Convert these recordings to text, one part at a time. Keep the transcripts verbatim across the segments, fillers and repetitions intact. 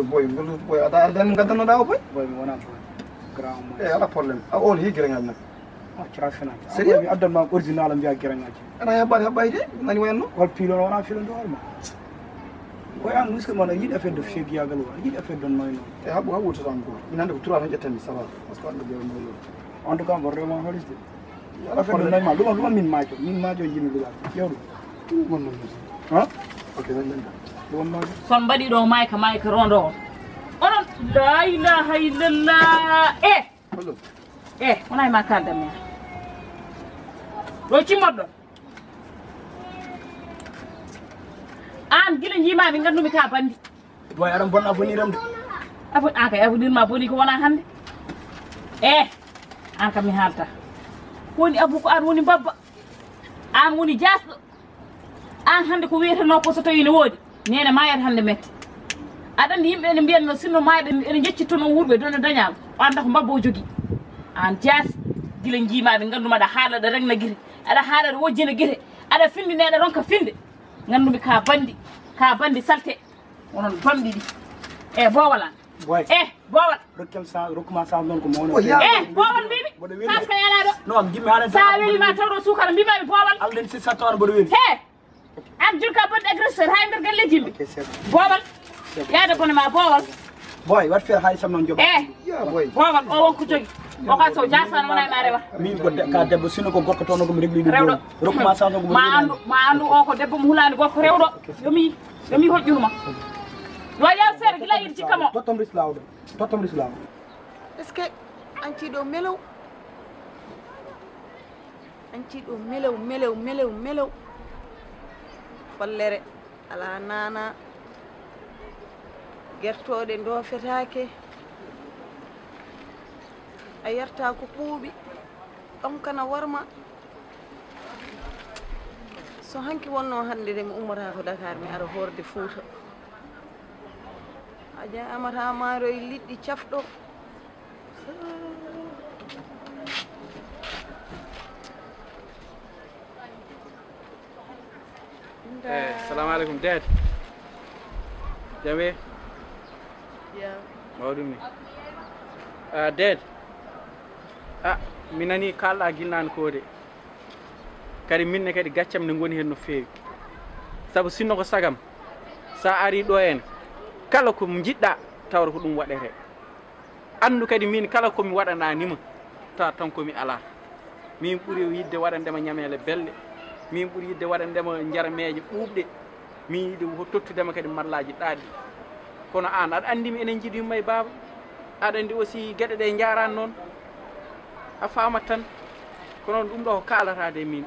Boy, ngol boy, ada ardan gadano da boy. Boy, mi wona boy. Grand mo. Eh, ala problème. A on hi gere ngam nak. A cira fena. Sérieux? Mi addan ma original am biya gere ngaji. Ana ya bari habay de, nani wayanno? Wal pilo wona filo do ma. Ko an muske mana yidi affaire de fegi yagal wona yidi affaire de noy noy. E habu habu to tan ko. Inande ko trois tan jettami ça va. Parce que ande de noy. En tout cas, vraiment holis de. Affaire de noy ma, duma duma min majo, min majo jimi dula. Yawdu. Ɗum wonno ɗum. Ha? Ok, nan ɗum. Ɗum wonno ɗum. Son mbaɗi ɗo mayka mayka rondo on. Onon la ilaha illallah. Eh. Hollo? Eh, wona e ma kaldan mi. Ɗo cimmoɗo. An gila jima mi ngandumi ka bandi. Boy, aɗa bonna avenir am de. Afu an kay avenir ma boni ko wona hande. Eh, an kam mi halta. Ko woni abu ko an woni babba. An woni jasɗo. An hande ko wiyeteno ko so tawi ne woodi. Nene mayat hande mette. Aɗa andi yimɓe ene mbiyanno sinno mayɓe ene jeccittono wurɓe dona dañama. O anda ko mbabba o jogi. An jas gila jimaɓe ganduma aɗa haala aɗa regna gite. Aɗa haala aɗa wojjina gite. Aɗa findine aɗa ronka finde. Gandumi ka bandi ka bandi salte. Onon bamɗi ɗi. E bowal an. Boy. E bowal. Rokkel sa rokkuma sa non ko mawno. Eh bowal mbimi. Bodo weli. Sa ka yala do. No am jimmi halan. Sa weli ma tawdo sukara mbima mi bowal. Alden si sa tawar bodo weli. He. An jurka bot agresseur hay nder galleji mbi. Bowal. Yaade bone ma bowal. Boy wat fer hay sam non joba. Eh. Ya boy. Bowal o wonko jogi. O ka so jasa non ay ma rewa. Min ko ka debbo sino ko gorko tono ko mi regli. Rewdo. Rokkuma sa non ko. Ma andu ma andu o ko debbo mo hulani gorko rewdo. Yomi. Ɗum mi hoƴƴunuma. Yo yaw seeɗa gila yiɗi cikka mo. Tottam ris lawɗo. Tottam ris lawɗo. Est-ce que anci ɗo melew? Anci ɗo melew melew melew melew. Follere ala nana. Gertoɗe ndofetake. A yarta ko ɓuuɓi. Ɗonkana warma. So hanki wonno hannde de mi ummotako Dakar mi ara horde Fuuta. A jaamata maaroy liɗɗi cafɗo. Eh, salamu alaikum dad. Jame. Ya. Mawɗum ni. Ah, dad. Ah, mi nani kalɗa ginnaan ko de. Kadi minne kadi gaccam ne ngoni heen no feewi. Sabu sinno ko sagam, sa ari ɗo en, kala ko jiɗɗa tawata ko ɗum waɗete. Anndu kadi min kala ko mi waɗananima, tawa tan ko mi alaa. Min ɓuri yidde waɗandema ñameele belɗe, min ɓuri yidde waɗandema njarameeje ɓuuɓɗe, min yiɗi tottudema kadi mallaaji ɗaɗɗi. Kono aan aɗa anndi mi enen njiɗi yumma e baaba, aɗa anndi aussi geɗe ɗe njaarani noon. A faamat tan. Kono ɗum ɗo ko kaalata de min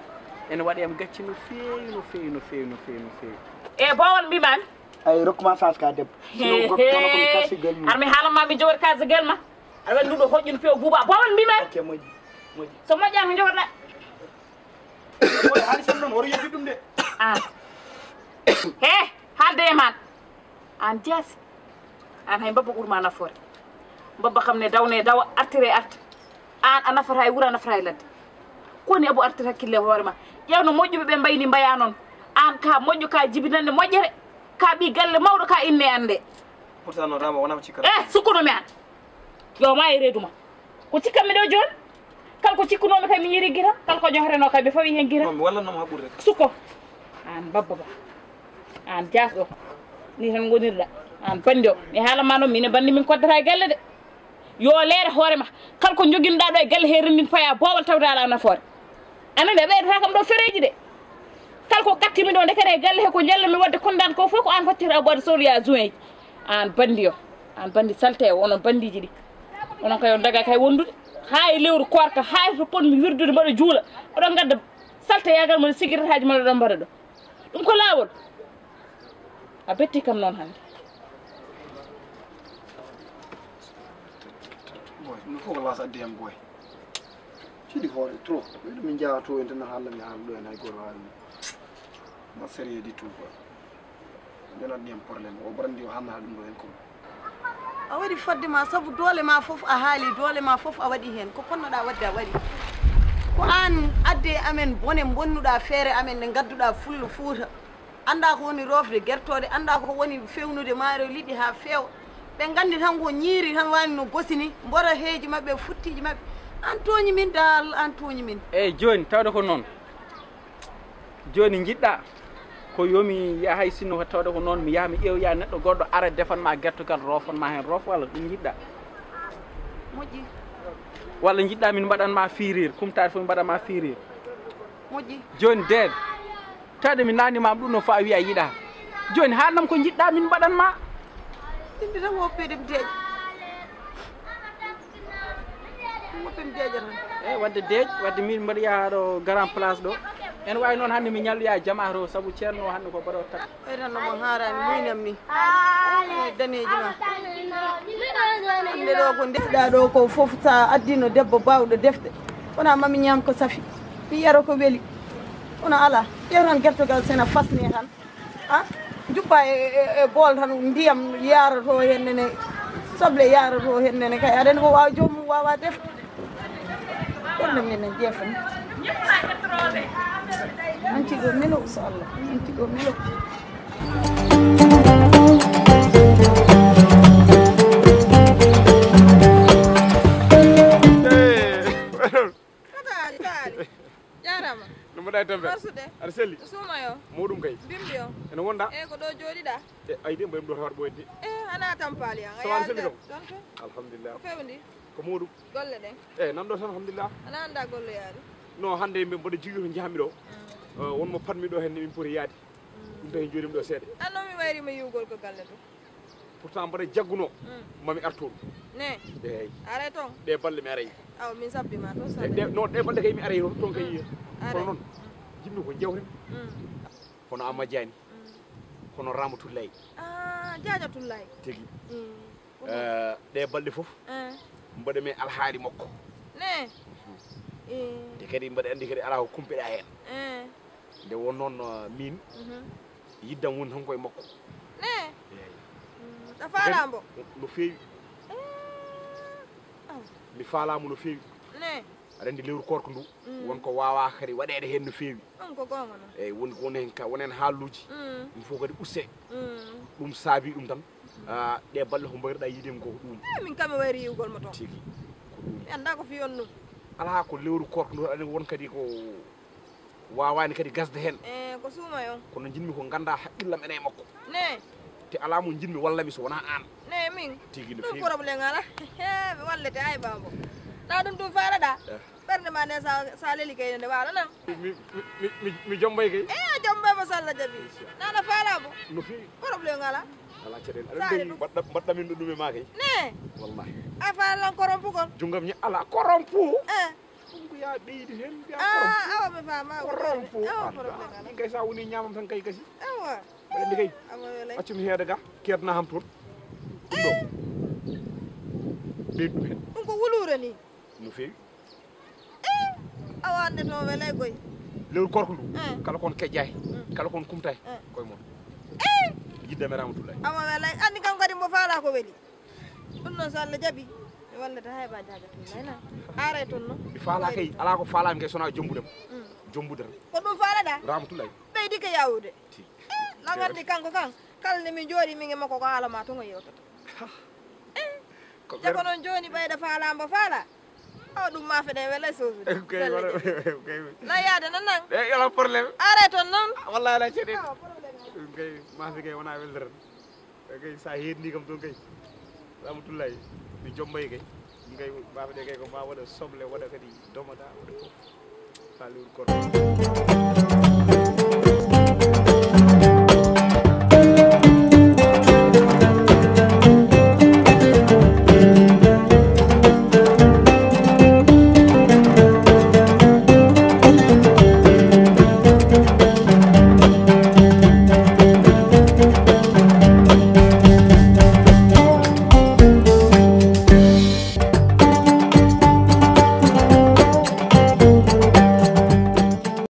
ene waɗi am gacce no feewi no feewi no feewi no feewi no feewi. E bowal mbimami. Ay rokkuma sas ka debbo. Sino goɗɗo tan ko mi kasi gel mum. Armi haalan ma mi jogori kasi gel ma. Aɗa waɗi ɗum ɗo hoƴƴun few buuba bowal mbimami. Ok moƴƴi. Moƴƴi. So moƴƴa ko jogorɗa. Oɗo haali sen noon oɗo yeddi ɗum de. Ah. He haalde e man. An jaasi. An hay mbabba ɓurma nafoore. Mbabba kam ne dawne dawa artire arta. An a nafata e wuro a nafata e ladde. Koni abu artir hakkille hoore ma. Ƴeewno moƴƴuɓe ɓe mbayni mbaya noon. An ka moƴƴo ka jibinande moƴƴere. Ka ɓi galle mawɗo ka inne ande. Pourtant no rama wona ko cikkata. Eh sukkuno mi an. Yo ma e reedu ma. Ko cikkanmi ɗo jooni? Kala ko cikkunoomi kay mi yiiri gira, kala ko johreno kay mi fawi heen gira. Non mi wallanno mo haɓɓude rek. Sukko. Aan babba ba. Aan jaasɗo. Ni tan ngonirɗa. Aan bandi o. Mi haala ma noon min e bandi min koddata e galle de. Yo leere hoore ma. Kala ko joginɗa ɗo e galle he renndin paya boowal tawde ala nafoore. Anan a ɓeydata kam ɗo fereeji de. Kala ko gattimi ɗo ndekete e galle he ko jallanmi waɗde kondaan ko fof ko aan hoccata aɓɓade sodoya juin ji. Aan bandi o. Aan bandi salte o onon bandiji ɗi. Onon kay on daga kay wondude. Haa e lewru koorka haa e to ponmi wirdude mbaɗa juula. Oɗon ngadda salteyagal mon e sigirataaji mon oɗon mbaɗa ɗo. Ɗum ko laawol. A betti kam noon hannde. Boy ɗum fof ko laas addi hem boy. Siɗi hoore trop. Ɓeyɗo min njaha to en tan haala mi haala ɗo en hay gooto haali. Ma sérieux du tout quoi. Mbeɗa waɗi heen problème o barandi o hannata ɗum ɗo heen ko. A waɗi fodde ma sabu doole ma fof a haali doole ma fof a waɗi heen ko ponnoɗa waɗde a waɗi. Ko aan adde amen bone bonnuɗa feere amen nde ngadduɗa fullo fuuta. Annda ko woni rofde gertooɗe annda ko woni fewnude maaro liɗɗi haa feewa. Ɓe nganndi tan ko ñiiri tan wani no gosi ni, mboro heeji maɓɓe, futtiiji maɓɓe. An tooñi min dal, an tooñi min. Eyi, jooni tawde ko noon. Jooni njiɗɗa ko yo mi yaha hay sinno ko tawde ko noon, mi yaha mi ƴeewoya neɗɗo goɗɗo ara defan ma gertogal, roofan ma heen roof walla ɗum njiɗɗa? Moƴƴi. Walla njiɗɗa min mbaɗan ma firir, kumtaade fof min mbaɗan ma firir? Moƴƴi. Jooni deede, tawde mi naani ma ɗum no faa wiya yiɗa. Jooni haalnam ko njiɗɗa min mbaɗan ma. Inde tan woppede mi deeƴa. Woppe mi deeƴa tan. Eyi, wadde deeƴ, wadde min mbaɗa yaha ɗo grand place ɗo. Ene waawi noon hannde mi ñalloya jamaare o, sabu ceerno o hannde ko baɗo tak. Ɓay tan no mo haaraani muynam ni. E daneeji ma. Hannde ɗo ko ndesiɗaa ɗo ko fof, sa addino debbo baawɗo defte. Wona mami ñaam ko safi. Mi yaro ko weli. Kono alaa. Ƴeew tan gertogal sena fasne tan. A juppa e, e, e bool tan ndiyam yaroto heen nene. Soble yaroto heen nene kay. Aɗa anndi ko waawa joomum waawa defte. Ɗon ɗo minen jeefani. Anti ɗo melo so Allah. Anti ɗo melo. Jarama. No mbaɗa e tampere? Marsude. Aɗa selli? Suuma yo. Mawɗum kay. Bimbi yo. Ene wonda? E ko ɗo jooɗiɗa? E ay de mbayim ɗo tawat ɓoyde. E ana tampali an. Sawa, aɗa selli kam? Tonto. Alhamdulillah. Ko fewndi? Ko mawɗum. Golle ɗen? E nan ɗo tan alhamdulillah. Ana anda golle yaade? No hannde mbe mboɗo jogii to njahanmi ɗo. Mm. Eh, won mo patmi ɗo heen min poti yaade. Mm. Ɗum tawi jooɗimi ɗo seeɗa. An noon mi wayrima yiwgol ko galle to. Pourtant mbaɗa jagguno. Mm. Mami artoon. Ne? Eyi. Aray toon? Ɗe balɗe mi aray. Awa min sabbi ma toon. E sabbi. Ɗe, no, ɗe balɗe kay mi aray toon, toon kay. Mm. Aray. Kono noon, mm, jimmi ko jewten. Mm. Hono Amma Diagne. Mm. Hono Ramatullahi. Ah, Jaaja Tullahi. Tigi. Mm. Eh, ɗe balɗe fof. Eh. Mbaɗa mi alhaali makko. Ne? Eh. Te kadi mbaɗa anndi kadi alaa ko kumpeɗa heen. Eh. Nde won noon, eh, min, mhm, yiddam woni tan koye makko. Ne? Eeyi. Mm, a faalaamo? No feewi. Eh, aw. Mi faalaamo no feewi. Ne? Aɗa anndi lewru koorko ndu, mm, won ko waawaa kadi waɗeede heen no feewi. On ko goonga noon. Eeyi, woni ko woni heen ka, won heen haalluuji. Mm. Ɗum fof kadi usse. Mm. Ɗum saabii ɗum tan. Mm. Ah, ɗe balɗe ko mbayruɗaa yiide mi ko ko ɗum. Eh, min kam mi wayri yiwgol mo toon. Tigi. Ko ɗum. Mi anndaa ko fii on ɗum. Alaa ko lewru koorko ndu, aɗa anndi won kadi ko waawaani kadi gasde heen. Eh, ko suuma yo. Kono njiɗmi ko ngannda haqqillam ene e makko. Ne? Te alaa mo njiɗmi walla mi so wonaa aan. Ne, min? Tigi no feewi. Ɗum problème alaa. Mi wallete, ay, baabo. Na ɗum ɗum faalaɗaa? Eh. Ɓernde ma nde sa, sa leli kay nde waala nan. Mi, mi, mi, mi, mi jombay kay. Eh, a jombay mo so Allah jaɓi. Inchallah. Na na faalaamo? No feewi. Problème alaa. Alaa caɗeele. Aɗa anndi mbaɗɗa, mbaɗɗa min ɗo ɗum e ma kay. Ne? Wallahi. A faala lan korompu kon? Junngam ña-, alaa korompu. Eh. Ɗum ko yaa ɓeydi heen, yaa korompu. Ah, awa mi faama. Korompu. Awa, ah, problème alaa. Min kay sa woni ñaamam tan kay kasi. Awa. Mbaɗa anndi kay. Awa, welay. Accu mi heeda ga, keedna ham toon. Ɗum ɗo. Eh. Ɓeydu heen. Ɗum ko wuluure ni. No feewi. Eh, awa annde to welay koy. Lewru koorko ndu, eh, kala kon kejjaay, mm, kala kon kumtaay, eh, koye mon. Eh. Yidde me Ramatullahi. Awa welay, anndi kam kadi mbo faala ko weli. Ɗum noon so Allah jaɓi, mi wallata hay ba Jaaja Tullahi na. Aray toon no. Mi faala kay, alaa ko faalaami kay so wonaa jombude mo. Mm. Jombude tan. Ko ɗum faalaɗaa? Ramatullahi. Ɓeydi ko yaawude. Ti. Eh, na nganndi kanko kan, kala nde min njooɗii min e makko ko haala ma toon o yewtata. Ha. Eh, ko te ko noon jooni ɓeyda faala mbo faala. O ɗum ma feɗen welay soosude. Kay, wala, kay. Na yaade nan nan. Eh, alaa problème. Aray toon noon. Ah, wallahi alaa caɗeele. Awa, problème alaa. Ɗum kay, ma fi kay wonaa weltere. Kay, sa heedni kam toon kay. Ramatullahi, mi jombay kay. Ɗum kay, ma feɗe kay ko ma waɗa soble, waɗa kadi domata, waɗa fof. Sa lewru koorko.